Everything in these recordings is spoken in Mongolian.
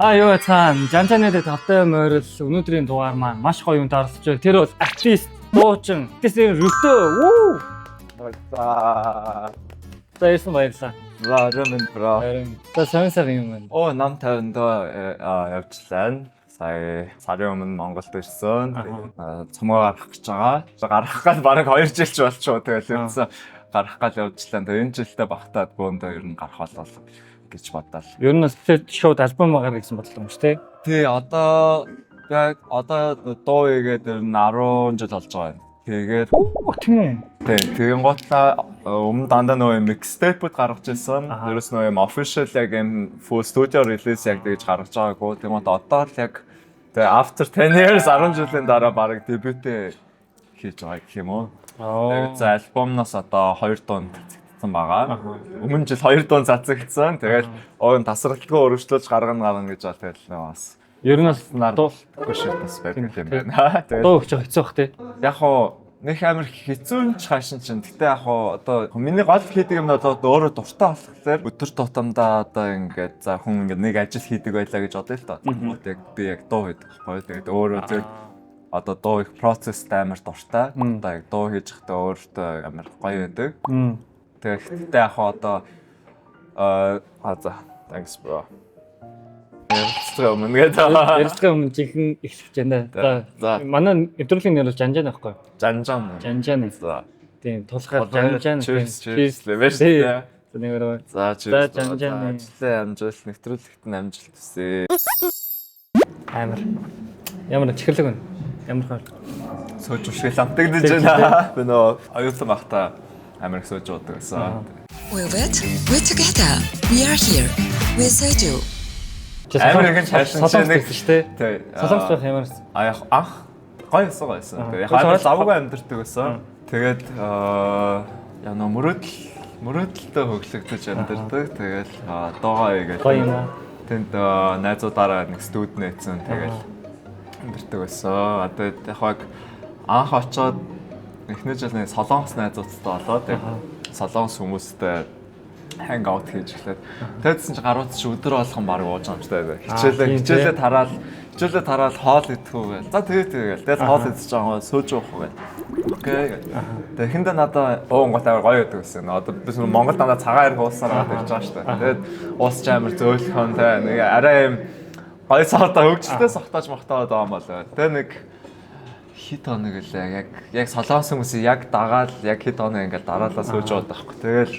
А юу цаан Жанжаны тавтай морил өнөөдрийн дугаар маань маш гоё юмд оролцож байна. Тэр бол артист, дуучин, артистын рөтөө. Үү. За. За, ирсэн баярлалаа. За, оройн bro. Харин за, сонь сар юм байна. Оо, нам 50-нд явжлаа. Сая сарын өмнө Монголд ирсэн. Цомгоо гаргах гэж байгаа. Гаргах гал бараг 2 жил ч болчихоо. Тэгэл ерөнсөн гарах гал явжлаа. Тэгээ энэ жилдээ багтаад бөөндөө ер нь гарах болол гэж бодоол. Ер нь бас шууд альбом гаргах гэсэн бодлоо юм шүү дээ. Тий, одоо яг одоо дуу хийгээд ер нь 10 жил болж байгаа юм. Тэгээд Оо, тийм үү. тий, тэгэн готлаа өмнө дандаа нөгөө mixtape-үүд гаргаж ирсэн. Аха. Ерөөс нөгөө юм official яг юм full studio release яг тэгж гаргаж байгаагүй. Тэгмээд одоо л яг тэгээ after 10 years, 10 жилийн дараа бараг дебютээ хийж байгаа гэх юм уу. Аа. Тэгээд за, альбомноос одоо 2 дуун цацагдсан байгаа. Өмнө жил 2 дуун цацагдсан. Тэгэл оо, тасралтгүй өргөжлөж гаргана гаргана гэж бол тэгэл нөгөө бас Ер нь бас нар дуу шиг бас байдаг юм байна. Тэгээд дуу өгч байгаа хэцүү бах тий. Яг хуу нэг амар хэцүү ч хаашин чинь. Гэтэ яг хуу одоо миний гол хийдэг юм одоо өөрөө дуртай болохоор өдөр тутамдаа одоо ингээд за, хүн ингээд нэг ажил хийдэг байлаа гэж бодъё л доо. Тэгмүүд яг би яг дуу хийдэг байхгүй. Тэгээд өөрөө зөв одоо дуу их процессд амар дуртай. Одоо яг дуу хийж байхдаа өөртөө амар гоё байдаг. Тэгээд гэтээ яг хуу одоо а за, thanks, bro. Ярилцгаа өмнө гэдэг. Ярилцлагын өмнө жинхэнэ эхлэж байна. За. За. Манай нэвтрүүлгийн нэр бол Жанжан байхгүй. Жанжан. Жанжан. За. Тийм, тулгаар Жанжан. Cheers, cheers лээ шүү дээ. За, нэг өрөө. За, cheers. За, Жанжан. Ажлын амжилт, нэвтрүүлэгт нь амжилт хүсье. Амар. Ямар чихэрлэг вэ? Ямар хаа. Сууж ушгил амтагдаж байна. Би нөө оюутан байхдаа амар их сууж уудаг гэсэн. We're wet, we're together. We are here. We're Soju. Амар их шашин Солонгос нэг гэсэн шүү дээ. Тий. Солонгос байх ямар А яг анх гоё байсан, гоё байсан. Тэгээ яг амар лавгүй амьдэрдэг байсан. Тэгээд яа, нөө мөрөөдөлтөй хөглөгдөж амьдэрдэг. Тэгэл дуугаа хийгээл. Гоё юм аа. Тэнд найзуудаараа нэг студ нээсэн. Тэгэл амьдэрдэг байсан. Одоо яг анх очоод эхний жил нэг солонгос найзуудтай болоод тэгээд солонгос хүмүүстэй hang out хийж эхлээд тэгэдсэн чи гарууд чи өдөр болгон баг ууж байгаа юм шиг та. Хичээлээ тийм, хичээлээ тараал хоол идэх үү гээл. За, тэгээ тэгээл. Тэгэл хоол идэж байгаа юм, сууж уух уу гээл. Okay гээл. Тэгээ эхэндээ надаа уунгот амар гоё байдаг гэсэн. Одоо би Монгол дандаа цагаан арх ууссаар гараад ирж байгаа шүү дээ. Тэгээд уус ч амар зөөлхөн те, нэг арай юм гоё саатаа хөгжилтэй сохтоож мохтоод байгаа юм болоо. Тэгээ нэг хэд хоног лээ, яг солонгос хүмүүсийг яг дагаал яг хэд хоног ингээл дараалал сууж байгаа байхгүй. Тэгэл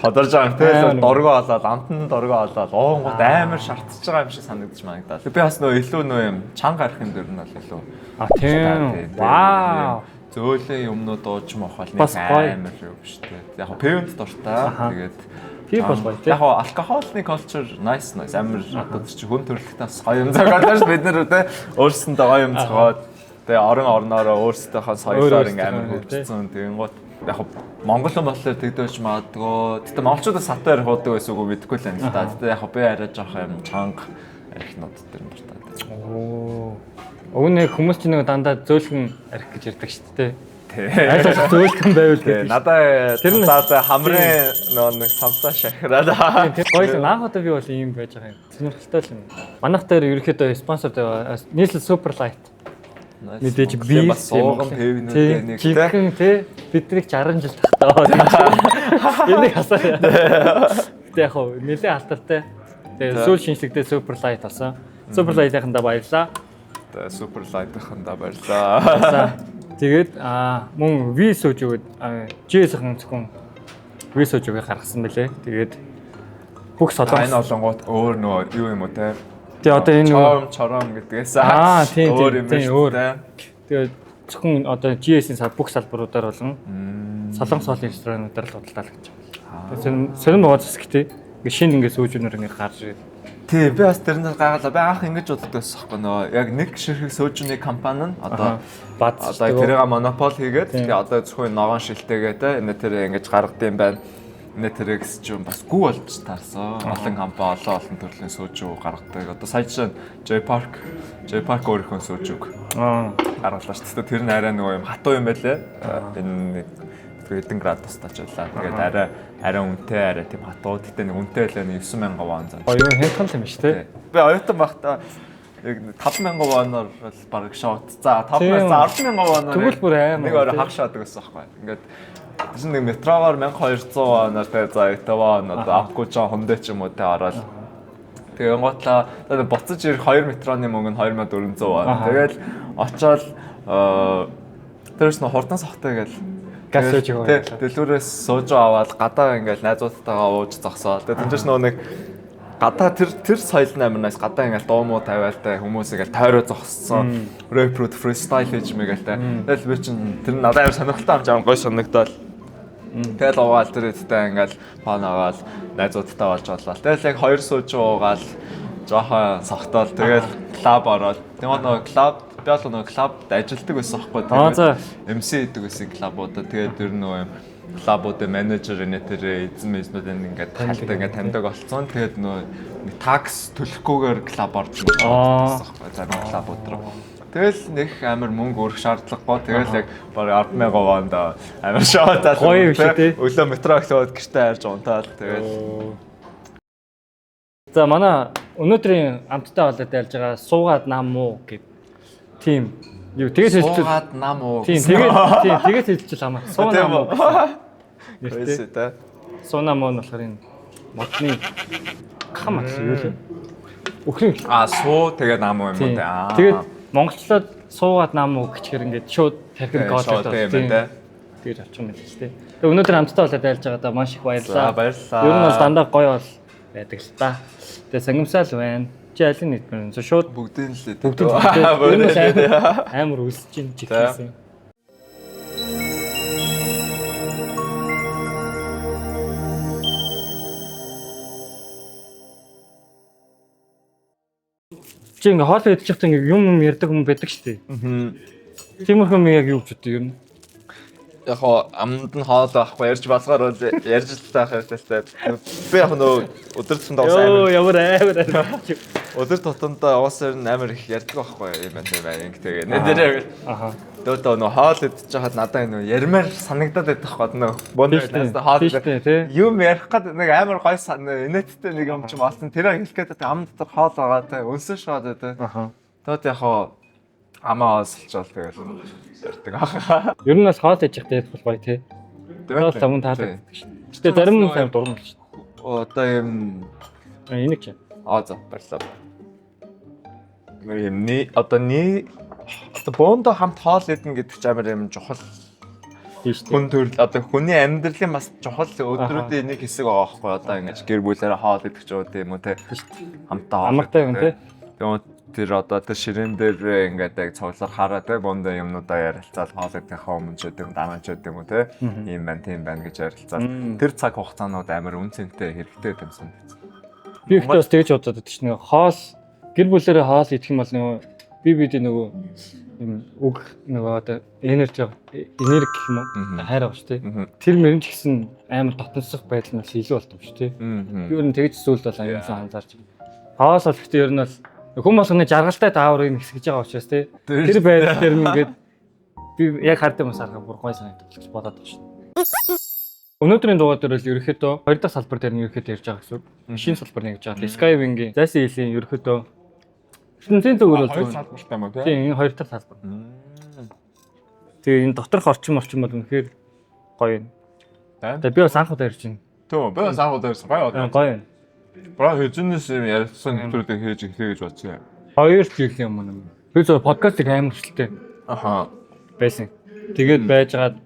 ходорж байгаа. Тэгэл дургу олоод, амтан дургу олоод уунгууд амар шартаж байгаа юм шиг санагдаж манагдал. Би бас нөө илүү нөө юм чанга арах юм дэр нь бол илүү. А, тийм. Вау. Зөөлөн юмнууд ууж мохол нэг Бас гоё. амар юм шүү дээ. Яг пивэнд дуртай. Тэгээд Тийм бол гоё, тий. Яг гоо алкоголны culture nice nice амар, одоо чи хүн төрөлхтөө бас гоё юм зохиолоо шүү бид нар те, өөрсөндөө гоё юм зохиод, тэгээ орон орноороо өөрсдийнхөө соёлоор ингээм амар хөгжсөн. Тэгэнгუут яг гоо Монгол хүн болохоор тэгдэж магадгүй. Гэтэ монголчуудаас сатуу арх уудаг байсан үгүй мэдэхгүй л байна л да. Гэтэ яг би арай жоох юм чанга архинууд дээр нь дуртай. Оо. Уг нь хүмүүс чинь нэг дандаа зөөлхөн арх гэж ярьдаг шүү дээ. Тий. Аль болох зөөлхөн байвал Тэгээ гэдэг. надаа Тэр нь- цаа хамрын нөө нэг самсаа шахираад. Тэр гоё л, анх удаа би бол ийм байж байгаа юм. Сонирхолтой л юм. Манайх дээр ерөөхдөө спонсор дээр нийслэл Super Light. Мэдээж би бас сууган пивнүүдээ нэг те. жинхэнэ тий, биднийг 60 жил тахтаа. Энийг хасаа. Гэтэ яг хөө нэлээд алдартай. Тэгээ сүүл шинжлэхдээ Super Light болсон. Super Light-ийнхандаа баярлаа. Super Light-ийнхандаа баярлаа. За, тэгээд мөн V сүүжүүд GS-ийн зөвхөн V сүүжүүгийг гаргасан мөлий. Тэгээд бүх Энэ солонгос олонгууд өөр нөгөө юу юм уу те? Тэгээ одоо энэ нөгөө чором чором гэдгээс Аа, тийм, өөр тийм, юм тийм, шүү өөр. дээ. Тэгээд зөвхөн одоо GS-ийн бүх салбаруудаар болон солонгос хоолны ресторануудаар л худалдаалагдаж байгаа. Тэгээд сонин байгаа зүсгтэй. Ингээ шинэ ингээ сүүжүүнэр ингээ гарч ирээд. Тий, би бас тэрнээс гайхалаа. Би анх ингэж боддог байсан байхгүй нөгөө яг нэг ширхэг сүүжний компани нь одоо бад одоо тэрийг монопол хийгээд, тэгээ одоо зөвхөн ногоон шилтэйгээ те, энэ тэр ингэж гаргадсан байна. Энэ тэр гэсэн чинь бас гүү болж таарсан. Олон компани олон олон төрлийн сүүжүү гаргадаг. Одоо сая жишээ нь J Park өөрийнхөө сүүжүүг гаргалаа шүү дээ. Тэр нь арай нөгөө юм хатуу юм байлээ. Энэ нэг хэдэн градус тач байлаа. Тэгээд арай арай үнэтэй, арай тийм хатуу. Гэтэ нэг үнэтэй байлаа 9000 вон зам. Гоё юм хямдхан юм шүү дээ. Би оюутан байхдаа яг 5000 воноор л бараг шот. За 5000 за 100,000 воноор Тэгвэл бүр амар. Нэг орой хаг шаадаг гэсэн байхгүй. Ингээд чинь нэг метрогоор 1200 воноор тэгээ за Итавон одоо Апкужан Хондэ ч юм уу те ороод тэгээ готлаа буцаж ирэх 2 метроны мөнгө нь 2400 вон. Тэгэл очоод тэрс нөх хурдан сохтой гэл Газ сууж өгөө. Дэлгүүрээс сууж аваад гадаа ингээл найзуудтайгаа ууж зогсоол. Тэгээ тэнцээс нөгөө нэг гадаа тэр соёл нь амар nice. Гадаа ингээл дуу муу тавиал та хүмүүс ингээл тойроо зогссон. Рэп рүү фристайл хийж мэгээл та. Тэгэл би чинь тэр надад амар сонирхолтой юм жаа гоё санагдал. Тэгэл угаал тэр үедээ ингээл фон аваад найзуудтай болж боллоо. Тэгэл яг хоёр сууж уугаал жоохон сохтоол тэгэл клуб ороод. Тэгээ нөгөө клуб би бол нөгөө клубд ажилладаг байсан байхгүй. Тэгээд MC хийдэг байсан клубуудаа. Тэгээд тэр нөгөө юм клубуудын менежер энэ тэр эзэн мэзнүүдийн ингээд тальтай ингээд таньдаг болсон. Тэгээд нөгөө такс төлөхгүйгээр клуб орж байсан байхгүй. За нөгөө клубууд руу. Тэгэл нэг амар мөнгө өрөх шаардлагагүй. Тэгэл яг бараг 10,000 вонд амар шоотал. Гоё юм шиг тий. Өглөө метро ахлаад гэртээ хайрж унтаал. Тэгэл. За манай өнөөдрийн амттай хоолой дайлж байгаа суугаад нам уу гэв. Тийм. Юу тэгээс хэлчихвэл суугаад нам уу. Тийм тэгээд тийм тэгээс хэлчихвэл хамаа. Суу нам уу. Нэртэй. Суу нам уу нь болохоор энэ модны кам гэсэн юу лээ. Өхрийн суу тэгээд нам уу юм уу те. Аа. Тэгээд монголчлоод суугаад нам уу гэчихэр ингээд шууд тархин код тийм ээ. Тэгэж авчих юм байл ч тийм. Тэгээд өнөөдөр амттай хоолой дайлж байгаадаа маш их баярлалаа. За баярлалаа. Ер нь бол дандаа гоё бол байдаг л та. Тэгээд сангимсаал байна. Чи аль нь идмээр вэ? Шууд бүгдийг л идэх. Бүгдийг л амар өсөж чинь чигсэн. Чи ингээ хоол идчих чинь ингээ юм ярьдаг хүн байдаг шүү дээ. Тиймэрхүү юм яг юу гэж боддог юм? Яг хоо амд нь хоол байхгүй ярьж балгаар бол ярьж л таах хэрэгтэй. Би яг нөө өдөр тутамдаа ус амар. Ямар амар. Өдөр тутамдаа уусаар амар их ярьдаг байхгүй юм байна тийм ээ. Ингээ тэгээ. Нэ дээрээ. Аха. Дөөдөө нөө хоол идчих хахад надад нөө ярмаар санагдаад байдаг байхгүй нөө. Бөнд надад хоол юм ярих гээд нэг амар гой инээдтэй нэг юм ч юм олсон. Тэр хэлэх гээд ам дотор хоол байгаа те өнсөн шоод байдаг. Аха. Тэгээд яг хоо амаа осолчвол тэгэл ярьдаг аха. Ер нь бас хоол ижих дээр бол гоё тий. Хоол таман таалагддаг шүү. Гэтэ зарим нь сайн дурмал шүү. Одоо юм энийг чи. Аа за баярлалаа. Юм ни одоо ни одоо бөөндөө хамт хоол идэнэ гэдэг чинь амар юм чухал хүн төрөл одоо хүний амьдралын бас чухал өдрүүдийн нэг хэсэг байгаа байхгүй одоо ингэж гэр бүлээрээ хоол идэх ч юм уу те хамтаа амартай юм те. Тэгээд тэр одоо тэр ширээн дээр ингээд яг цуглаар хараа те бөөндөө юмнуудаа ярилцаал хоол идэхээ өмнө ч гэдэг юм дараа ч гэдэг юм уу те ийм байна тийм байна гэж ярилцаал тэр цаг хугацаанууд амар үн цэнтэй хэрэгтэй юм санагдсан. Би ихтэй бас тэгж бодоод байдаг чинь нэг хоол гэр бүлээрээ хоол идэх юм бол нөгөө би бидний нөгөө юм үг нөгөө одоо энерги гэх юм уу хайр байгаа шүү дээ. Тэр мөрөн ч гэсэн амар дотносох байдал нь бас илүү болдог шүү дээ. Би ер нь тэгж зүйлд бол аюулсан анзаарч. Хоол бол гэхдээ ер нь бол хүн болгоны жаргалтай дааврыг нэгсгэж байгаа учраас тий. Тэр байдал дээр нь ингээд би яг хард юм сарга бүр гой санагддаг гэж бодоод байгаа шүү. Өнөөдрийн дугаар дээр бол ерөнхийдөө хоёр дахь салбар дээр нь ерөнхийдөө ярьж байгаа гэсэн үг. Шинэ салбар нэг гэж байгаа. Skywing-ийн зайсан хилийн ерөнхийдөө ертөнцийн зөвөр бол хоёр салбартай юм уу тий? Тийм, энэ хоёр дахь салбар. Тэгээ энэ доторх орчин бол үнэхээр гоё юм. Тэгээ би бас анх удаа ярьж байна. Тийм, би бас анх удаа ярьсан. Гоё одоо. Гоё юм. Бра хэзэнээс юм ярьсан нэвтрүүлэг хийж эхлэе гэж бодсон юм. 2 жилийн өмнө юм. Би зөв подкастыг амар хүсэлтэй. Аха. Байсан. Тэгээд байжгаад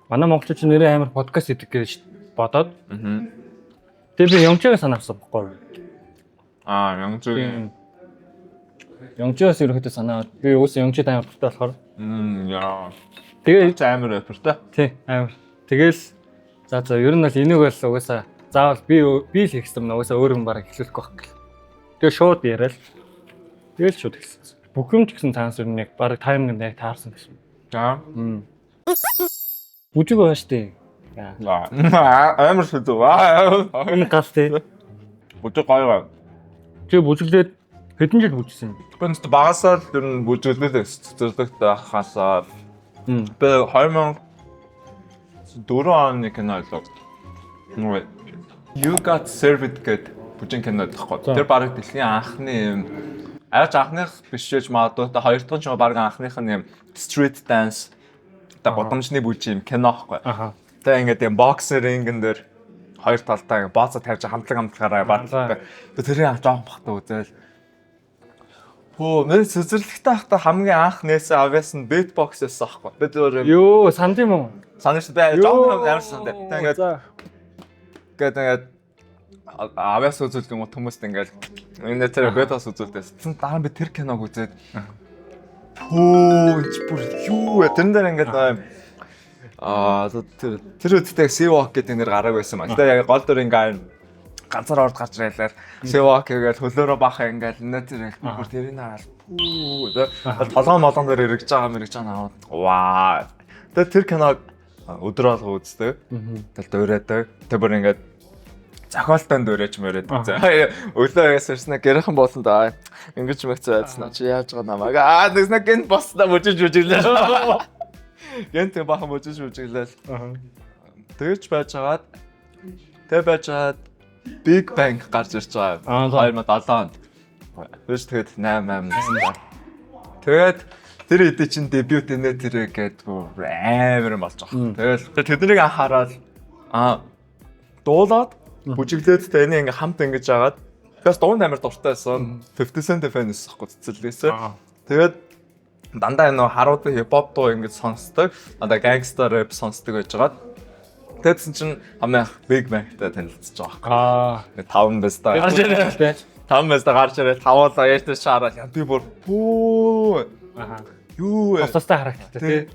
манай монголчууд нэрээ амар подкаст хийдэг гэж бодоод. Тэгээ би Ямжигийн санаа авсан байхгүй юу? Аа, Ямжигийн. Ямжиас ерөнхийдөө санаа. Би уусаа Ямжид амар дуртай болохоор. Яа. Тэгээ амар рэпер та. Тий, амар. Тэгээл за ер нь бол энийг бол угаасаа заавал би л хийх юм угаасаа өөр хүн бараг эхлүүлэхгүй байх гэл. Тэгээ шууд яриад. Тэгэл шууд эхэлсэн. Бүх юм ч гэсэн цаанаас ер нь яг бараг тайминг нь яг таарсан гэсэн. За. Бүжиг байгаа штэ. Амар шүдв. Энэ гал тий. Бүжиг гоё гоё. Чи бүжиглээд хэдэн жил бүжсэн юм? Би нэст багасаа л ер нь бүжиглээд цэцэрлэгт байхасаа би 2017 4 оны кино лөө. Нөгөө You Got Served гэдэг бүжин кино байхгүй. Тэр бараг дэлхийн анхны юм арайч анхных биш ч магадгүй та хоёр дахь нь ч бараг анхных нь юм street dance та гудамжны бүжин юм кино байхгүй. Тэгээ ингээд юм боксер рингэн дээр хоёр талдаа ингээд бооцоо тавьж хамтлаг хамтлагаараа бадлаа. Тэгээ тэрийг жоохон бахта үзэл. Хөө, миний цэцэрлэгтэй байхдаа хамгийн анх нээсэн авиас нь beatbox байсан аахгүй. Би зүгээр Йоо, санд юм уу? Санаж бай, жоохон амар санд. Тэгээ ингээд гээд ингээд авиас үзүүлдэг юм уу хүмүүст ингээд энэ тэр beatbox үзүүлдэг. Тэгсэн дараа нь би тэр киног үзээд пөө, энэ бүр юу вэ? Тэрэн дээр ингээд тэр тэр үедээ Seawalk гэдэг нэр гарааг байсан ба. Тэгээ яг гол дүр ингээд ганцаар орд гарч ирээлээ. Seawalk гэдэг хөлөөрөө баха ингээд нэ тэр бүр тэрийг хараад пүү, толгой молон дээр эргэж байгаа мэрэж байгаа наваад ваа. Тэгээ тэр киног өдөр болго үздэг. Тэгэл дуурайдаг. Тэр бүр ингээд зохиолтой дуурайч мөрөөд. Өглөө ягаас ирснэ гэрхэн бууланд аа ингэж мэгцээ байцсан чи яаж байгаа намайг аа тэгснэ гэнт босноо бүжиж бүжиглээ. Гэнт бахан бүжиж бүжиглээ. Тэгэж байж хагаад тэг байж хагаад Big Bang гарч ирж байгаа. 2007 онд. Тэгэж тэгээд 8 8 настай. Тэгээд тэр хэдий чинь дебют нэ тэр гээд бүр амар юм болж байгаа. Тэгэл тэднийг анхаарал дуулаад бүжиглээд тэ энийг ингээ хамт ингэж агаад бас дуунд амар дуртай байсан. 50 Cent fan байсан хгүй цэцэрлэгээс. Тэгээд дандаа энэ харуудын хипхоп дуу ингэж сонсдог. Одоо gangsta rap сонсдог байж байгаад тэгсэн чинь хамгийн анх Big Bang-тай танилцж байгаа байхгүй. Таван байста гарч ирээ. Таван байста гарч ирээ. Тавуулаа ярьж шаараа. Би бүр пүү. Юу вэ? Босостой харагддаг тий.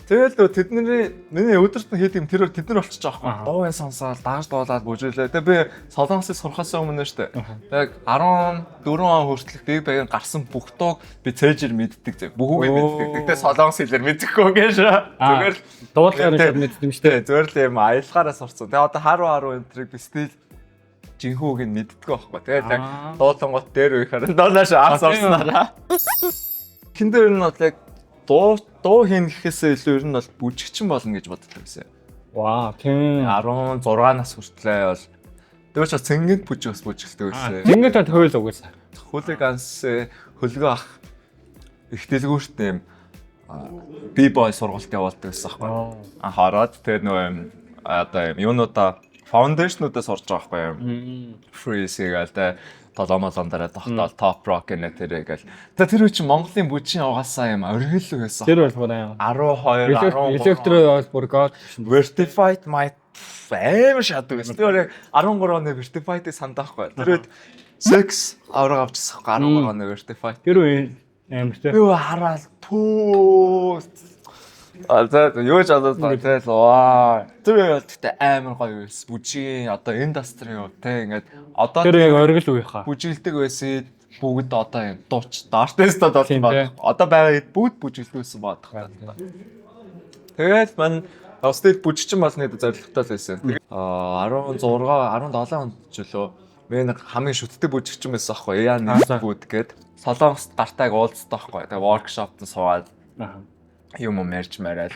Тэгэл нөө тэдний миний өдөрт нь хэд юм тэр тэд нар болчихж байгаа байхгүй. Дууын сонсоод дагаж дуулаад бүжиглээ. Тэгээ би Солонгосыг сурахаас өмнө шүү дээ. Яг 14 он хүртэлх Big Bang гарсан бүх дууг би цээжэр мэддэг зэ. Бүхүүгээ мэддэг. Тэгтээ солонгос хэлээр мэдэхгүй гэж. Зүгээр л дуулахаар шууд мэддэг юм шүү дээ. Зүгээр л юм аялгаараа сурцсан. Тэгээ одоо харуу харуу энэ тэрийг би стил жинхүүг нь мэддэг байхгүй. Тэгээд яг дуулангууд дээр үехээр дуулааш аас орснараа. Хин дээр нь бол яг дуу хийнэ гэхээсээ илүү ер нь бол бүжигчин болно гэж боддог байсан. Вау, тийм. 16 нас хүртлээ бол тэгвч цэнгэнт бүжиг бас бүжиглдэг байсан. Цэнгэнт хууль угаасаа. Хулиганс хөлгөө ах их дэлгүүрт юм B-boy сургалт явуулдаг байсан байхгүй. Анх ороод тэгээд нөгөө юм одоо юм юунуудаа foundation-уудаа сурж байгаа байхгүй юм. Freeze гээл тэ толоо молон дараа тогтоол top rock гэнэ тэрэ гээл. Тэгээ тэр үе чинь Монголын бүжийн угаасаа юм оргил байсан. Тэр бол бүр аим. 12 13 Электро бол бүр god. Vertified might амар шатдаг байсан. Тэр яг 13 оны Vertified-ыг сандаахгүй. Тэр үед sex авраг авчихсан 13 оны Vertified. Тэр үе амар те. Би хараад пүү. А за юу ч одоо тэгэл ваа. Тэр үе бол гэхдээ амар гоё байсан. Бүжгийн одоо индастрийн хувьд те ингээд одоо тэр яг оргил үе хаа. Бүжиглдэг байсан бүгд одоо юм дууч артистад болсон баг. Одоо байгаа хэд бүгд бүжиглдэг байсан баг. Тэгэл мань стил бүжигчин болно гэдэг зорилготой л байсан. 16 17 онд ч лөө би нэг хамгийн шүтдэг бүжигчин байсан аахгүй. Яа нэг бүгд гээд Солонгост гартайг уулздаг аахгүй. Тэгээ воркшопт суугаад юм юм ярьж мараал.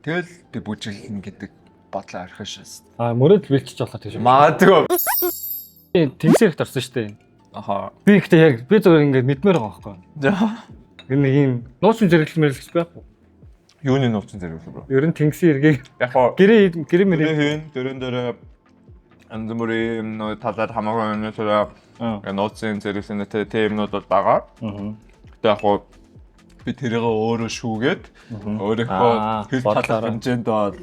Тэгэл би бүжиглэнэ гэдэг бодлоо орхин шээс. Мөрөд бэлчиж болоо тийш. Магадгүй. Тэнгисээр ихт орсон шүү дээ. Аха. Би ихтэй яг би зүгээр ингээд мэдмээр байгаа байхгүй. За. Энэ нэг юм нууцын зэрэглэл мэрлэгч байхгүй. Юуны нууцын зэрэглэл бро? Ер нь тэнгисийн эргийг Яг хоо гэрээ гэрээ мэрээ хийн дөрөн дөрөө янз бүрийн юмнууд талаар хамаагүй юм төлөө нууцын зэрэглэлнтэй тийм юмнууд бол байгаа. Гэтэ яг хоо би тэрийг өөрөө шүүгээд өөрийнхөө хэл талах хэмжээнд бол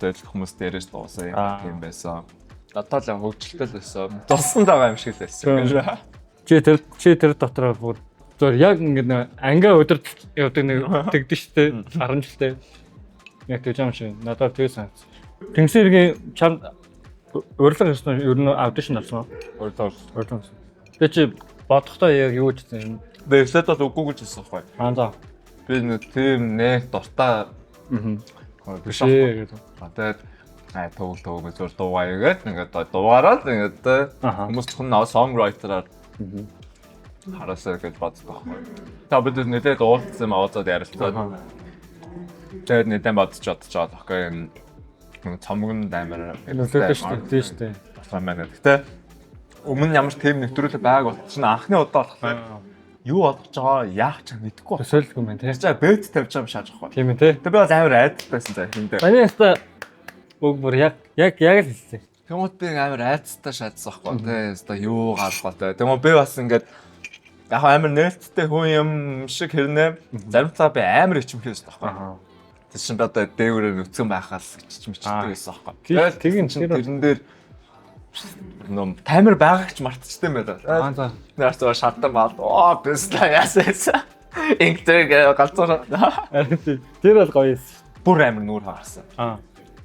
тэгэл хүмүүс дээрээс дуусан юм тийм байсан. Надад л хөгжилтэй л байсан. Туссан байгаа юм шиг л байсан. Чи тэр дотор бүр зөв яг ингэ нэг ангаа өдөрт явдаг нэг тэгдэж штэ 10 жилтэй. Яг тэгж юм шиг надад тэгсэн санагдсан. Тэнгисийн эргийн чам урилга ирсэн ер нь аудишн болсон. Урилга урилга. Тэгээ чи бодохдоо яг юу гэж хэлсэн юм? Би эхлээд бол үгүй гэж хэлсэн байхгүй. Аа за. Би нэг тийм нэг дуртай биш аа. Тэгээд төгөл төгөл зөв дуугаа игээд ингээд дуугараад ингээд хүмүүс зөвхөн songwriter-аар хараасаа гэж боддог байхгүй. Та бид нэлээд уулзсан юм уулзаад ярилцаад. Тэгээд нэлээд бодож бодож байгаа байхгүй. Цомгонд амар нөлөөтэй шүү дээ. Тийм шүү дээ. Болсон байна. Гэтэ өмнө ямар ч тийм нэвтрүүлэг байгааг бол чинь анхны удаа болохоор юу болгож байгаа яах ч мэдэхгүй. Төсөөлгүй юм тий. Тэр чинь бэт тавьж байгаа юм шааж байгаа. Тийм ээ тий. Тэгээ би бол амар айдал байсан за эхэндээ. Миний яста үг бүр яг яг яг л хэлсэн. Тэнгуут би амар айцтай шаардсан байхгүй тий. Яста юу гарах вэ? Тэнгуут би бас ингээд яг амар нээлттэй хүн юм шиг хэрнээ зарим талаа би амар ичимхий байсан байхгүй. Тэр чинь би одоо дээгүүрээ нүцгэн байхаас гэж ч мичдэг байсан байхгүй. Тэгэл тэгин чинь тэрэн дээр ном таймер байгаагч мартчихсан юм байна. Аа за. Нэр цоо шатан баал. Оо бэсла яасан. Инктэр галзуу. Тэр бол гоё юм. Бүр амар нүүр хагарсан. Аа.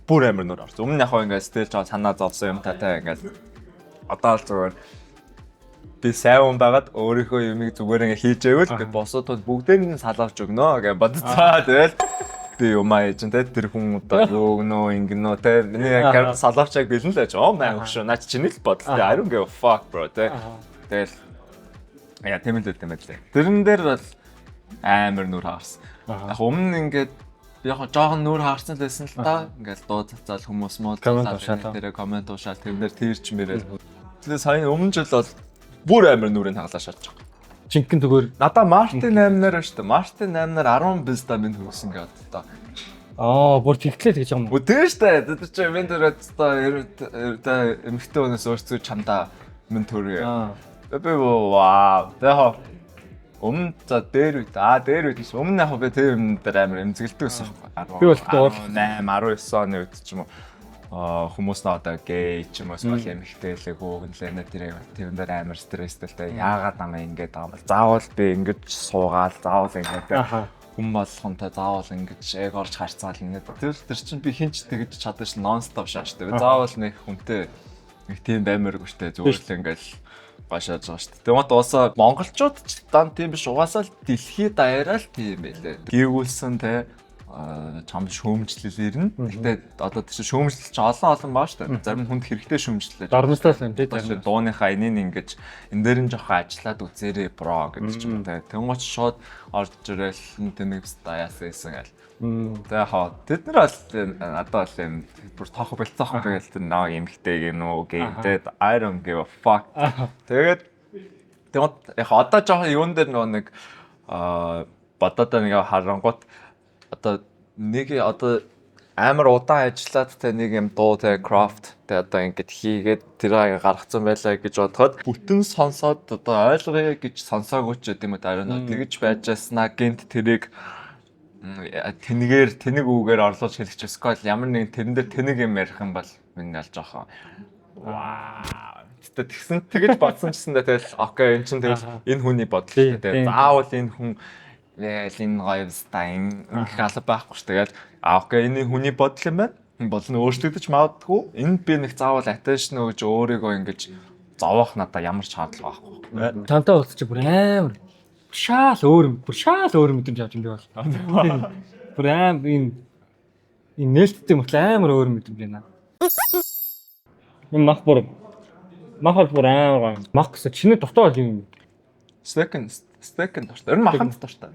Бүр амар нүүр харсан. Өмнө нь яг ингээд стил жоо санаа зовсон юм татай ингээд одоо л зүгээр би сайн хүн байгаад өөрийнхөө юмыг зүгээр ингээд хийж байвал би босод бүгдээр нь салавч өгнө гэж бодцоо. Тэгэл би юм аа ээж те тэр хүн одоо өгнө ингэнө те миний яг салавчааг бэлэн л байж оо маа хөшөө наач чиний л бодол те I don't give a fuck bro те. Тэгэл яа тийм л үт юм байлээ. Тэрэн дээр бол амар нүр хаарсан. Яг өмнө ингээд яг жоохон нүр хаарсан л байсан л та. Ингээл дуу цацаал хүмүүс муу коммент дээр коммент уушаал тэрнээр тэрч мэрэл. Тэгээ сая өмнө жил бол бүр амар нүрийг хаглаа шаардж байгаа. Жинхэнэ зүгээр надаа Мартин 8-наар шүү дээ. Мартин 8-наар 10 биз да минь хөгсөн гэдэг одоо. Аа, бүр тэгтлээ тэгж байгаа юм уу? Тийм шүү дээ. Тэр чинь минь тэр одоо эмэгтэй хүнээс өөрсдөө чамдаа минь төрөө. Би вау. Тэгээ өмнө за дээр үед дээр үед биш. Өмнө яг би тэр юм дээр амар эмзэгэлдэг байсан байхгүй. Би бол 8 19 оны үед ч юм уу хүмүүс нь одоо гей ч юм уу эсвэл эмэгтэйлэг хөөгнлээ тэр тэрэн дээр амар стресстэй л те яагаад намайг ингэж байгаа юм бол заавал би ингэж суугаал заавал ингэж хүн болгонтой заавал ингэж эг орж харцгаал ингэ тэр тэр чинь би хинч тэгж чадаж нон стоп шааштай заавал нэг хүнтэй нэг тийм баймааргүй штэ зүгээр л ингээл гашааж байгаа штэ. Тэгмэт уусаа монголчууд ч дан тийм биш угаасаа л дэлхийд даяараа л тийм байлээ. Гүйгүүлсэн те чам шүүмжлэл ирнэ. Гэтэ одоо тийш шүүмжлэл чи олон олон баа шүү дээ. Зарим хүнд хэрэгтэй шүүмжлэл. Дормжлол юм тий. Зарим дууныхаа энийг ингэж энэ дээр нь жоохон ажиллаад үзээрэй бро гэдэг ч юм уу те. Тэнгууч шууд орж ирэл тэнэг даяасан гэсэн гэл. Тэгээ хаа тэд нар бол надад бол юм бүр тоох болцоох тэгэл тэр наа эмхтэй юм уу гээ те. I don't give a fuck. Тэгээд тэгмэд яг одоо жоохон юун дээр нөгөө нэг бодоод нэг харангуут одоо нэг одоо амар удаан ажиллаад те нэг юм дуу те craft те одоо ингэж хийгээд тэр гаргацсан байлаа гэж бодоход бүтэн сонсоод одоо ойлгоё гэж сонсоогүй ч гэдэм үү дараа нь тэгэж байжсанаа гинт тэрийг тэнгээр тэнэг үгээр орлуулж хэлэх ч эсвэл ямар нэгэн тэрэн дээр тэнэг юм ярих юм бол минь аль жоохон вау тэгсэн тэгэж бодсон ч гэсэндээ тэгэл окей эн чинь тэгэл энэ хүний бодол те заавал энэ хүн тэгэл энэ гоё стайн ингэх алба байхгүй ш. Тэгэл окей энэ хүний бодол юм байна. Бодол нь өөрчлөгдөж магадгүй. Энд би нэг заавал attention өгж өөрийгөө ингэж зовоох надаа ямар ч шаардлага байхгүй. Тантай уулзчих чи бүр амар шаал өөр бүр шаал өөр мэдрэмж авч юм би бол. Бүр аим энэ нээлттэй мөртлөө амар өөр мэдрэмж байна. Энэ мах бүр мах бол бүр амар гоё. Мах гэсэн чиний дуртай бол юм. Steak нь стейк нь дуртай. Ер нь маханд дуртай.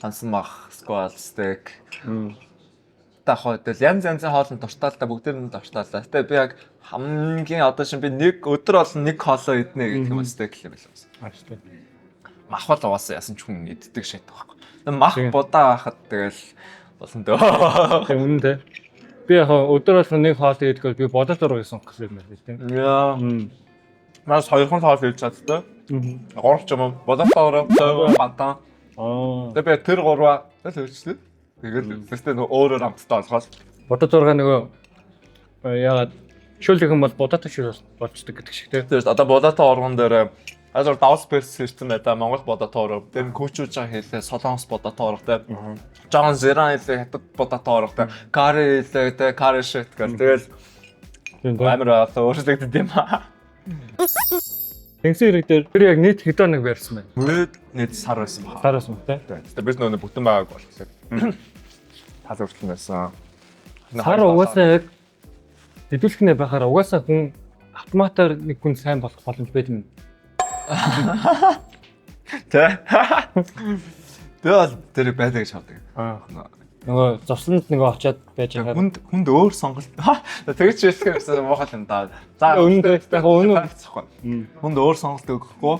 Хансан мах, сквал, стейк. Та хоо тэгэл янз янзын хоолнд дуртай л да бүгдээр нь дуртай л да. Гэтэ би яг хамгийн одоо шин би нэг өдөр олон нэг хоолоо иднэ гэх юм бол стейк л юм байл. Аа тийм. Мах бол угаасаа ясан ч хүн иддэг шат байхгүй. Мах будаа байхад тэгэл болсон дөө. Тийм үнэн те. Би яг өдөр болгон нэг хоол идэх бол би бодол дургыг сонгох юм байна тийм. Яа. Нас хоёрхан хоол идэж чаддаг. Гурав ч юм уу. Бодол дург, бантан. Аа. Тэгээ би тэр гурваа л хөвчлээ. Тэгэл тэртээ нөгөө өөрөөр амттай болгоол. Бодол дургаа нөгөө яагаад шүлэг юм бол будаатай шүл болчдөг гэдэг шиг те. Тэр одоо будаатай оргон дээр азар давс перс хэрсэн байта Монгол будаатай орго. Тэр нь күүчүүж байгаа хэлээ солонгос будаатай орго те. Жон зеран хэлээ хятад будаатай орго те. Кари хэлээ те кари шит гэл. Тэгэл амар одоо өөрчлөгдөд юм аа. Тэнгисийн хэрэг дээр тэр яг нийт хэдэн хоног барьсан байна? Мөрөөд нийт сар байсан баха. Сар байсан те. Тэгээ бид нөгөө бүтэн байгааг болохоор тал хүртэл байсан. Сар угаасаа яг хэдүүлэхнээ байхаар угаасаа хүн автоматар нэг хүн сайн болох боломж байд юм. Тэ. Тэгээ бол тэр байдаг гэж боддог. Аа. Нөгөө зовсонд нөгөө очиод байж байгаа. Хүнд өөр сонголт. Тэгэж хэлэх юмсан муухай юм да. За Үнэн дээр яг үнэн. байхгүй. Хүнд өөр сонголт өгөхгүй.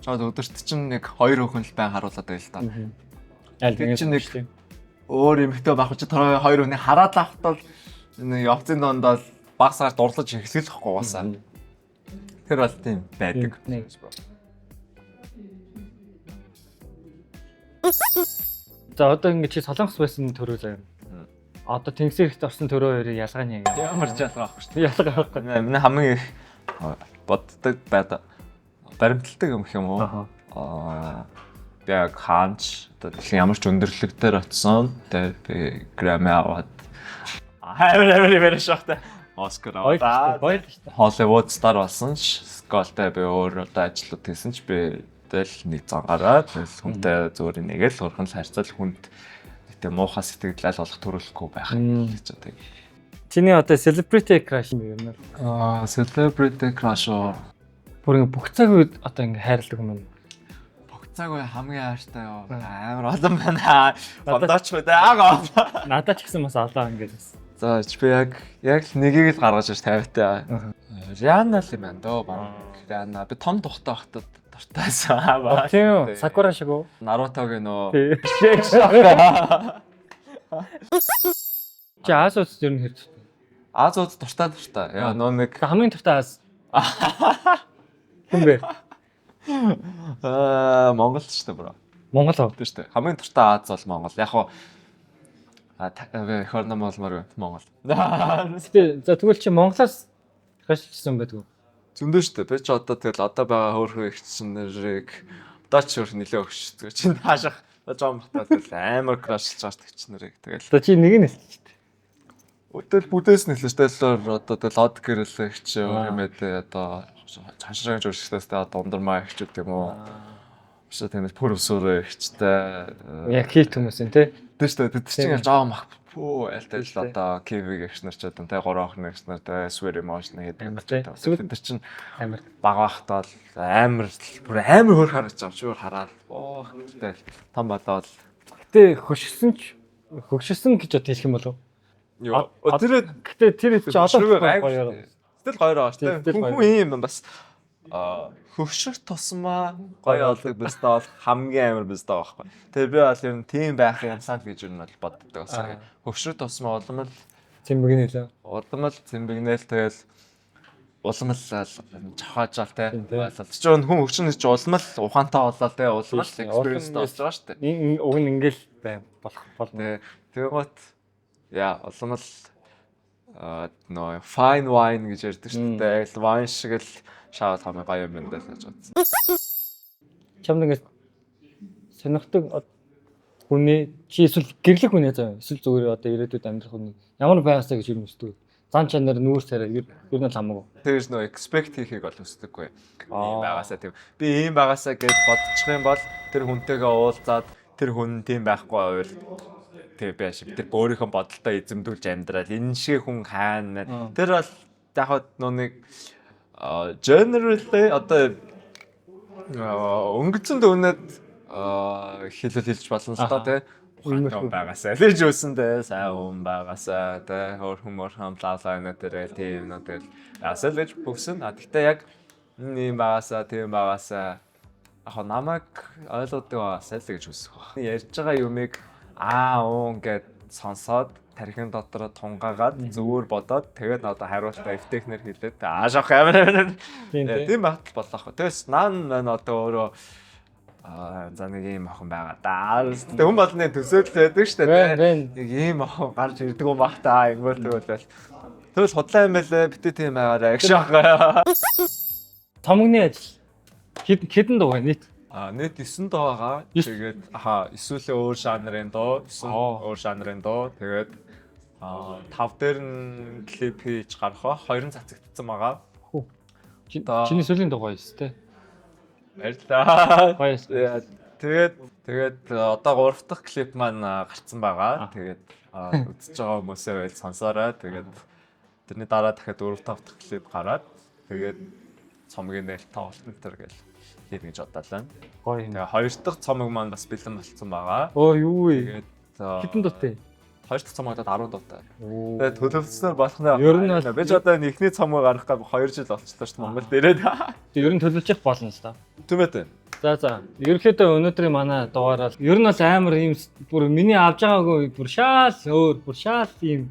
Чад өдөрт чинь нэг хоёр хүн л байн харуулад байл л да. Аль Тэр нэг чинь нэг өөр эмэгтэй байх чи тэр хоёр хүний хараад авахтал нэг явцын донд бол багсаар дурлаж эхлэх л хгүй угаасаа. Тэр бол тийм байдаг. Нэг. За одоо ингэ чи Солонгос байсан төрөө заяа. Одоо Тэнгисийн эрэгт орсон төрөө хоёрын ялгаа нь яг Ямар ч ялгаа авахгүй шүү дээ. ялгаа байхгүй. Миний хамгийн их боддог байдаг баримталдаг юм гэх юм уу? Аха. Би яг хаанч одоо дэлхийн ямар ч өндөрлөг дээр очисон. Тэгээ би Грэмми аваад амар амар юм шахта. Оскар аваад Гоё л шүү дээ. Hollywood star болсон ч Сколтой би өөр одоо ажлууд хийсэн ч би тэгэл нэг зангараа тэгэл хүнтэй зүгээр нэг л хөрхөн л харьцал хүнд нэг муухай сэтгэл аль болох төрүүлэхгүй байх гэж одоо. Чиний одоо celebrity crush юм юм. Celebrity crush уу? Бүр ингэ бүх цаг үед одоо ингэ хайрладаг юм. Бүх цаг үе хамгийн хайртай юу? Амар олон байна. Гондооч үү аа. Надад ч гэсэн бас олон ингэ бас. За чи би яг л нэгийг л гаргаж ирж тавитай. Риана л юм байна дөө баг. Риана би том тухтай байхдаа дуртайсан. Тийм үү? Сакура шиг үү? Нарутогийн нөө Тийм. Чи Азууд ер нь хэр дуртай? Азууд дуртай дуртай. Яа нөө нэг Хамгийн дуртай Аз. Хүн бэ? Монгол ч шүү дээ бро. Монгол уу? Тийм шүү дээ. Хамгийн дуртай Аз бол Монгол. Яг хуу эх орноо болмоор Монгол. Гэтэ за тэгвэл чи Монголоос хашилжсан байдгүй. Зөндөө шүү дээ. Би ч одоо тэгэл одоо байгаа хөөрхөн их чинь нарыг одоо ч хөөрхөн нэлээ өгшдөг. Чи таашах жоон батал тэгэл амар крашлж байгаа шүү дээ ч нарыг. Тэгэл За чи нэг нь хэлчих. өдөл бүдээс нэлээ шүү дээ. Одоо тэгэл од гэрэл их чи өөр юм ээ одоо хашраг журшигтастай одоо ундармаа их ч гэдэг юм уу. Биш тийм пүр өсөөрөө ихчтэй. Яг хийт хүмүүс юм те. Тийм шүү дээ. Тэд чинь ингээл жоо мах пүү альтай л одоо кивиг эгч нар ч одоо те гурван охин эгч нар те swear emotion гэдэг. Амар те. Тэд нар чинь Амар. бага байхдаа л амар бүр амар хөөр харагдаж байгаа юм чи бүр хараад оо тэгэл том болоод Гэтэ хөшгсөн ч хөгшөрсөн гэж одоо хэлэх юм болов уу? юу тэр Гэтэ тэр чи одоо гоё. Тэгэл гоё байгаа шүү Тэгэл дээ. гоё. Хүн юм бас хөгшрөх тусмаа гоё олдог бистаа бол хамгийн амар бистаа байхгүй. Тэгээ би бол ер нь тийм байх юмсан л гэж ер нь бол боддог бас. Хөгшрөх тусмаа улам л Цэмбэг нэлээ. улам л цэмбэгнэл тэгэл улам л жавхаажаал те. Тийм, те. Чи хүн хөгшин чи улам л ухаантай боллоо те. Улам л Тийм, experience улам болж байгаа шүү дээ. Энэ уг нь ингээл бай болох болно. Тэ тэгвэл яа улам л нөө fine wine гэж ярьдаг шүү дээ. Яг л wine шиг л шаавал хамаа гоё юм байна даа гэж бодсон. Чамд ингээд сонирхдаг хүний чи эсвэл гэрлэх хүний заа эсвэл зүгээр одоо ирээдүйд амьдрах хүний ямар байгаасаа гэж юу хүсдэг вэ? Зан чанар нүүр царай ер нь л хамаагүй. Тэгэж нөө expect хийхийг бол хүсдэггүй. Ийм байгаасаа тийм. Би ийм байгаасаа гэж бодчих юм бол тэр хүнтэйгээ уулзаад тэр хүн тийм байхгүй байвал тэг би ашиг тэр өөрийнхөө бодолтой эзэмдүүлж амьдрал энэ шиг хүн хаана. Тэр бол яг нөө нэг generally одоо өнгөцөнд өнөд хэлэл хэлж болно л доо тий. Ухаантай байгаасаа. Лэж өсөндөө сайн хүн байгаасаа тий. Өөр хүмүүс хамтлаалаа нэ тэр тийм нэ тэгэл яасаа л гэж бөгсөн. А тэгтээ яг энэ юм байгаасаа тийм байгаасаа яг намайг ойлгодог байгаасаа л гэж хүсэх баг. Ярьж байгаа юмыг аа уун гэд сонсоод тархин дотор тунгаагаад зөвөр бодоод тэгээд одоо хариултаа эвтэхнэр хэлээд аа шах амар амар Тийм тий. тийм багтал болох. Тэгээс наан маань одоо өөрөө за нэг ийм охин байгаа даа. Тэг хүн болгоны төсөөлөл байдаг шүү Бэн, дээ. бэн. Нэг ийм охин гарч ирдэг юм бах та. Ингэвэл тэгвэл тэгвэл худлаа юм байлээ. Битээ тийм байгаарай гэж аахгүй. Цомгны ажил хэд хэдэн дуу вэ нийт? Нийт 9 дуу байгаа. Тэгээд эсвэл өөр жанрын дуу, 9 өөр жанрын дуу. Тэгээд 5 дээр нь клип хийж гарах ба 2 нь цацагдсан байгаа. Чиний сүүлийн дуу гоё шүү дээ. Баярлалаа. Гоё шүү. Тэгээд одоо 3 дахь клип маань гарцсан байгаа. Тэгээд үзэж байгаа хүмүүсээ байл сонсоорой. Тэгээд тэрний дараа дахиад 4 5 дахь клип гараад тэгээд цомгийн нээлт тоглолт энэ төр гэл хийнэ гэж бодлоо. Гоё юм. Тэгээ 2 дахь цомог маань бас бэлэн болцсон байгаа. Оо юу вэ? Тэгээд Хэдэн дуутай? Хоёр дахь цомгоо 10 дуутай. Тэгээд төлөвлөснөөр болох нэ. Ер нь бол- Би ч одоо энэ эхний цомгоо гаргах гээд 2 жил болчихлоо шүү дээ Монголд ирээд. Тэг ер нь төлөвлөж болно л да. Түмэт. За. Ерөнхийдөө өнөөдрийн манай дугаар бол ер нь бол амар ийм бүр миний авж байгаагүй бүр шаал өөр, бүр шаал ийм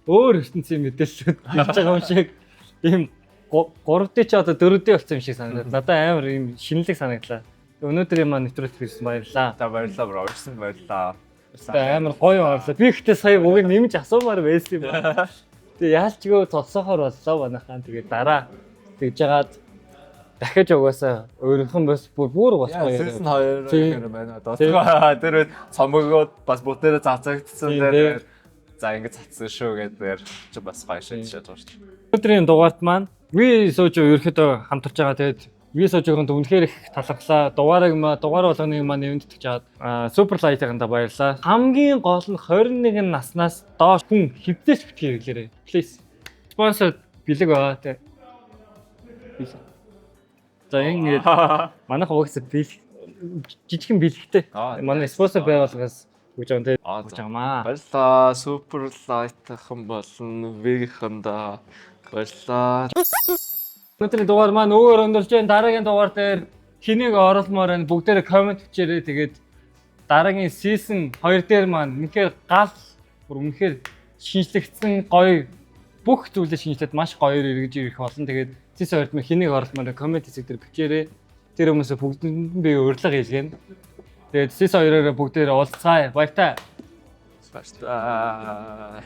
өөр ертөнцийн мэдээлэл хэлж байгаа юм шиг ийм 3D ч одоо 4D болсон юм шиг санагдаад надад амар ийм шинэлэг санагдлаа. Өнөөдрийн маань нэвтрүүлэг хийсэн баярлаа. За, баярлалаа, bro. Урьсан баярлалаа. Тэгээ амар гоё орлоо. Би ихтэй сая үгийг нэмж асуумаар байсан юм байна. Тэгээ яалчгүй толсоохоор боллоо манайхаа. Тэгээ дараа тэгж жагаад дахиж угаасаа өөрийнхөн бас бүр бүр болохгүй. Season 2 гэх юм байна. Одоо тэр үед цомгоод бас бүгдээрээ цацагдсан дээр за ингэ цацсан шүү гэдэг чи бас гоё шин шатж байгаа шүү дээ. Өнөөдрийн дугаарт маань Ви сууж ерөөхдөө хамтарч байгаа. Тэгээд Ви суужинд үнэхээр их талархлаа. Дугаарыг маа дугаар болгоныг маань нэмэгдэж чад Super Light-ынхаа баярлаа. Хамгийн гол нь 21 наснаас доош хүн хөвзөөч битгий хэрэглээрэй. Please. Спонсор бэлэг байгаа тий. За, ингээд манайх угсаа бэлэг жижигхэн бэлэгтэй. Манай спонсор байгууллагаас өгж байгаа тий. Өгж байгаа маа. Баярлалаа. Super Light-хан болон V-ийнхэндээ баярлалаа. Өнөөдрийн дугаар маань өөр өндөрлж байна. Дараагийн дугаар дээр хэнийг оруулмаар байна, бүгдээрээ comment бичээрэй. Тэгээд дараагийн season 2 дээр маань үнэхээр гал бүр үнэхээр шинжлэгдсэн гоё бүх зүйлээ шинжлээд маш гоёор эргэж ирэх болно. Тэгээд season 2-д маань хэнийг оруулмаар байна, comment хэсэг дээр бичээрэй. Тэр хүмүүсээ бүгдэнд нь би урилга хийлгэнэ. Тэгээд season 2-оор бүгдээрээ уулзцаая. Баяртай. Баярлалаа.